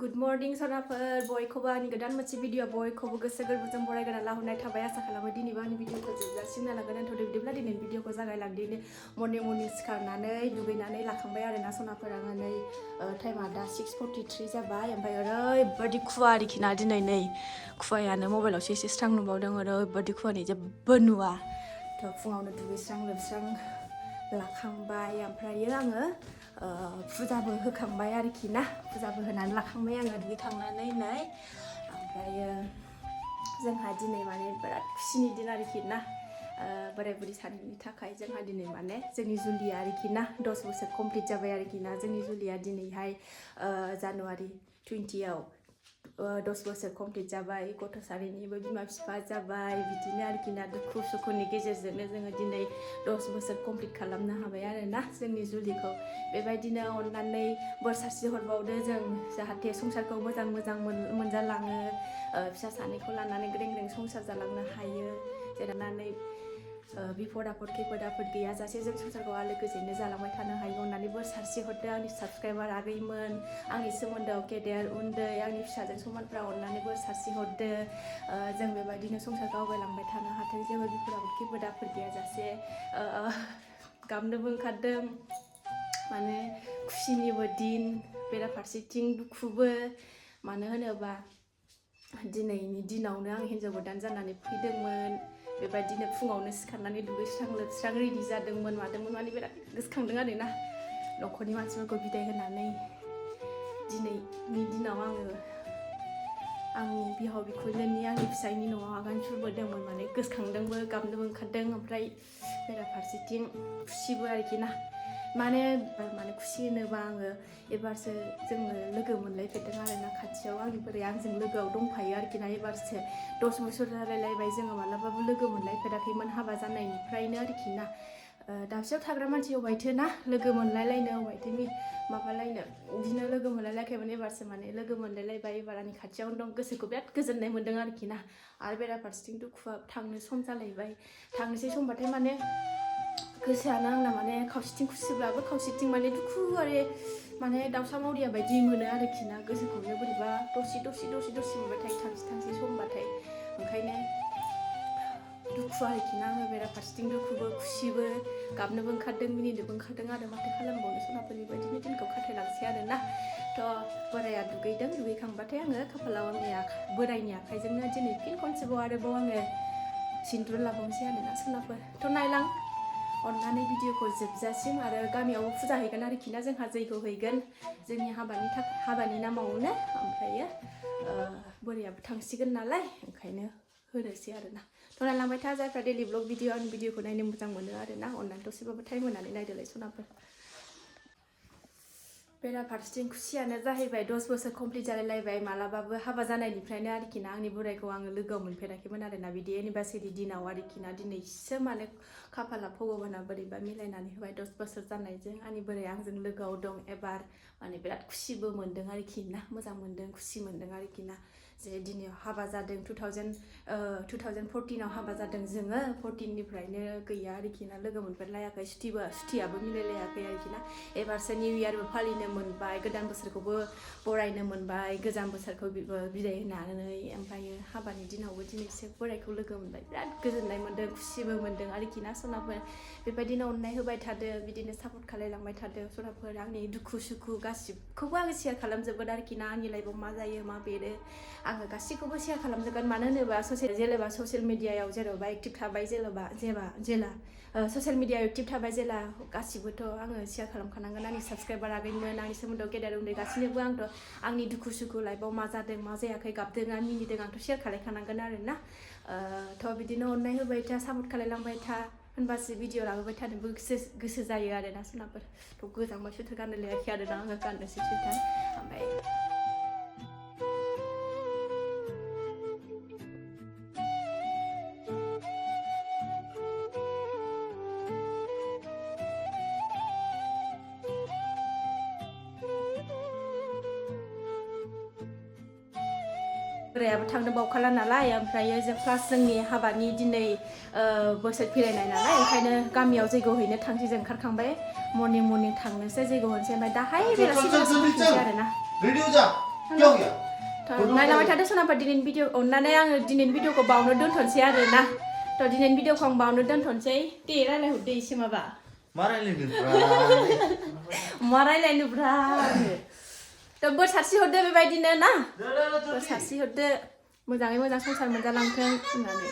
Good morning सनाफोर बयखौबो आंनि गोदान मोनसे भिडिअ बयखौबो गोसो गोरबोजों बरायगोना लाहरनाय थाबाय आसा खालामो दिनैबो आंनि भिडिअखौ जोबजासिम नायलांगोन दोनथ'दो बिदिब्ला दिनैनि भिडिअखौ जागायलांदिनि मर्निं सिखारनानै दुगैनानै लाखांबाय आरोना सनाफोर आङो नै टाइमा दा 6:43 जाबाय ओमफ्राय ओरैबायदि खुवा आरोखि ना दिनै नै खुवायानो मबाइलावसो एसे स्रां नुबावदों ओरैबायदि खुवानि जेबो नुवा थ' फुङावनो दुगैस्रां लोबस्रां लाखांबाय ओमफ्रायो आङो फुजाबो होखांबाय आरोखि ना फुजाबो होनानै लाखांबाय आङो दुगैखांनानै नै ओमफ्रायो जोंहा दिनै माने बिराद खुसिनि दिन आरोखि ना बोराय बुरि सानैनि थाखाय जोंहा दिनै माने जोंनि जुलिया आरोखि ना 10 बोसोर कमप्लिट जाबाय आरोखि ना जोंनि जुलिया दिनैहाय जानुवारि 20आव 10 बोसोर कमप्लिट जाबाय गथ' सानैनिबो बिमा बिफा जाबाय बिदिनो आरोखि ना दुखु सुखुनि गेजेरजोंनो जोङो दिनै 10 बोसोर कमप्लिट खालामनो हाबाय आरोना जोंनि जुलिखौ बेबायदिनो अननानै बोर सारस्रि हरबावदो जों जाहाथे संसारखौ मोजां मोनजालाङो फिसा सानैखौ लानानै ग्रें ग्रें संसार जालांनो हायो जेरनानै बिफद आफद खैफोद आफोद गैयाजासे जों संसारखौ आलो गोजोनै जालांबाय थानो हायो अननानै बोर सारस्रि हरदो आंनि साबस्क्राइबार आगैमोन आंनि सोमोन्दोआव गेदेर उन्दै आंनि फिसाजों समानफ्रा अननानै बोर सारस्रि हरदो जों बेबायदिनो संसारखौ आवगायलांबाय थानो हाथों जेबो बिफद आफोद खैफोद आफोद गैयाजासे गाबनोबो ओंखारदों माने खुसिनिबो दिन बेराफारसेथिं दुखुबो मानो होनोबा दिनैनि दिनावनो आं हिन्जाव गोदान जानानै फैदोंमोन बेबायदिनो फुङावनो सिखारनानै दुगैस्रां लोबस्रां रेडि जादोंमोन मादोंमोन माने बिराद गोसोखांदों आरोना न'खरनि मानसिफोरखौ बिदाय होनानै दिनैनि दिनाव आङो आंनि बिहाव बिखुनजोनि आंनि फिसायनि न'आव आगान सुरबोदोंमोन माने गोसोखांदोंबो गाबनोबो ओंखारदों ओमफ्राय बेराफारसेथिं खुसिबो आरोखि ना माने खुसि होनोबा आङो एबारसो जोङो लोगो मोनलायफेरदों आरोना खाथियाव आंनि बोराय आंजों लोगोआव दंफायो आरोखि ना एबारसो 10 बोसोर जालायलायबाय जोङो मालाबाबो लोगो मोनलायफेराखैमोन हाबा जानायनिफ्रायनो आरोखि ना दाबसेयाव थाग्रा मानसि अबायथो ना लोगो मोनलायलायनो अबायथो माबालायनो बिदिनो लोगो मोनलायलायाखैमोन एबारसो माने लोगो मोनलायलायबाय एबार आंनि खाथियावनो दं गोसोखौ बिराद गोजोननाय मोन्दों आरोखि ना आरो बेराफारसेथिं दुखुआ थांनो सम जालायबाय थांनोसै समबाथाय माने गोसोआनो आंना माने खावसेथिं खुसिब्लाबो खावसेथिं माने दुखु आरो माने दाउसा मावरिया बायदि मोनो आरोखि ना गोसोखौनो बोरैबा दसे मोनबाय थायो थांसै समबाथाय ओंखायनो दुखु आरोखि ना आङो बेराफारसेथिं दुखुबो खुसिबो गाबनोबो ओंखारदों मिनिनोबो ओंखारदों आरो माथो खालामबावनो सनाफोर बेबायदिनो दिनखौ खाथायलांसै आरोना थ' बोराया दुगैखांबाथाय आङो खाफालाव आंनि बोरायनि आखाइजोंनो दिनै फिन खनसेबाव आरोबाव आङो सिन्दुर लाबावनोसै आरोना सनाफोर थ' नायलां अननानै भिडिअखौ जोबजासिम आरो गामियावबो फुजा हैगोन आरोखि ना जोंहा जैग' हैगोन जोंनि हाबानि नामावनो ओमफ्रायो बोरायाबो थांसिगोन नालाय ओंखायनो होनोसै आरोना थ' नायलांबाय था जायफ्रा डेलि ब्लग भिडिअ आंनि भिडिअखौ नायनो मोजां मोनो आरोना अननानै दसेबाबो टाइम होनानै नायदोलाय सनाफोर बेराफारसेथिं खुसियानो जाहैबाय 10 बोसोर कमप्लिट जालायलायबाय मालाबाबो हाबा जानायनिफ्रायनो आरोखि ना आंनि बोरायखौ आङो लोगोआव मोनफेराखैमोन आरोना बिदि एनिभार्सारि दिनाव आरोखि ना दिनैसो माने खाफाला भगबाना बोरैबा मिलायनानै होबाय 10 बोसोर जानायजों आंनि बोराया आंजों लोगोआव दं एबार माने बिराद खुसिबो मोन्दों आरोखि ना मोजां मोन्दों खुसि मोन्दों आरोखि ना जे दिनै हाबा जादों 2014आव हाबा जादों जोङो 14निफ्रायनो गैया आरोखि ना लोगो मोनफेरलायाखै सुथियाबो मिलायलायाखै आरोखि ना एबारसो निउ इयारबो फालिनो मोनबाय गोदान बोसोरखौबो बरायनो मोनबाय गोजाम बोसोरखौ बिदाय होनानै ओमफ्रायो हाबानि दिनावबो दिनैसो बोरायखौ लोगो मोनबाय बिराद गोजोननाय मोन्दों खुसिबो मोन्दों आरोखि ना सनाफोर बेबायदिनो अननाय होबाय थादो बिदिनो सापर्ट खालायलांबाय थादो सनाफोर आंनि दुखु सुखु गासिबखौबो आङो शेयार खालामजोबगोन आरोखि ना आंनि लाइफआव मा जायो मा बेरो आङो गासैखौबो शेयार खालामजोबगोन मानो होनोबा ससियेल मिडियायाव जेनेबा एक्टिभ थाबाय ससियेल मिडियायाव एक्टिभ थाबाय जेला गासिबोथ' आङो शेयार खालामखानांगोन आंनि साबस्क्राइबार आगैमोन आंनि सोमोन्दोआव गेदेर उन्दै गासैनोबो आंनि दुखु सुखु लाइफआव मा जादों मा जायाखै गाबदों ना मिनिदों आंथ' शेयार खालायखानांगोन आरोना थ' बिदिनो अननाय होबाय था सापर्ट खालायलांबाय था होनबासो भिडिअ लाबोबाय थानोबो गोसो जायो आरोना सनाफोर थ' गोजांबा सुइटार गाननो लायाखै आरोना आङो गाननोसै सुइटार ओमफ्राय बोरायाबो थांनो बावखाला नालाय ओमफ्रायो जों प्लास जोंनि हाबानि दिनै बोसोर फिरायनाय नालाय ओंखायनो गामियाव जैग' हैनो थांसै जों ओंखारखांबाय मर्निं थांनोसै जैग' होनोसै ओमफ्राय दाहाय बेलासि फैफिनसै आरोना 여기야. नायलांबाय थादो सनाफा दिनैनि भिडिअ अननानै आङो दिनैनि भिडिअखौ बावनो दोनथ'नोसै आरो ना थ' दिनैनि भिडिअखौ आं बावनो दोनथ'नोसै दे रायलायहरदो एसे माबा मा रायलायनोब्रा मा रायलायनोब्रा थ' बोर सारस्रि हरदो बेबायदिनो ना बोर सारस्रि हरदो मोजाङै मोजां संसार मोनजालांथों होननानै